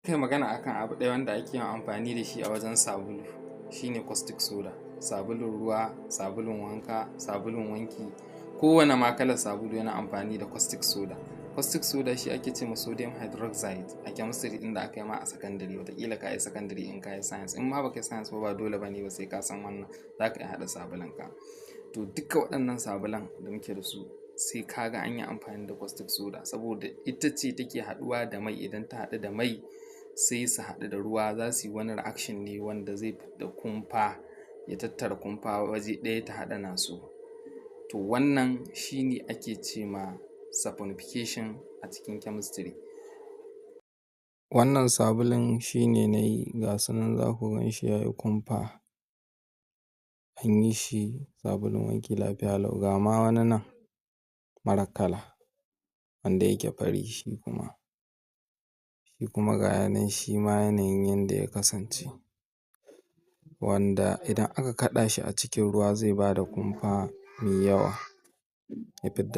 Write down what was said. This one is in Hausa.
Kai magana akan abu ɗaya wanda ake yin amfani da shi a wajen sabulu, shine caustic soda. Sabulun ruwa, sabulun wanka, sabulun wanki, kowane ma kalar sabulu yana amfani da caustic soda. Caustic soda shi ake ce ma sodium hydroxide a chemistry ɗin da aka yi ma a secondary. Wataƙila ka yi secondary in ka yi science. In ma ba ka yi science ba, ba dole ba ne ba sai ka san wannan, za ka iya haɗa sabulun ka. To, duka waɗannan sabulan da muke da su, sai ka ga an yi amfani da caustic soda, saboda ita ce take haɗuwa da mai. Idan ta haɗu da mai, sai su haɗu da ruwa, za su yi wani reaction ne wanda zai fidda kumfa, ya tattara kumfa waje ɗaya, ta haɗa naso. To, wannan shi ne ake ce ma saponification a cikin chemistry. Wannan sabulun shi ne na yi, ga su nan za ku gan shi ya yi kumfa. An yi shi sabulun wanki lafiya lau. Ga ma wani nan mara kala wanda yake fari shi kuma. Shi kuma ga ya nan shi ma yanayin yanda ya kasance. Wanda idan aka kaɗa shi a cikin ruwa, zai ba da kumfa mai yawa, ya fidda.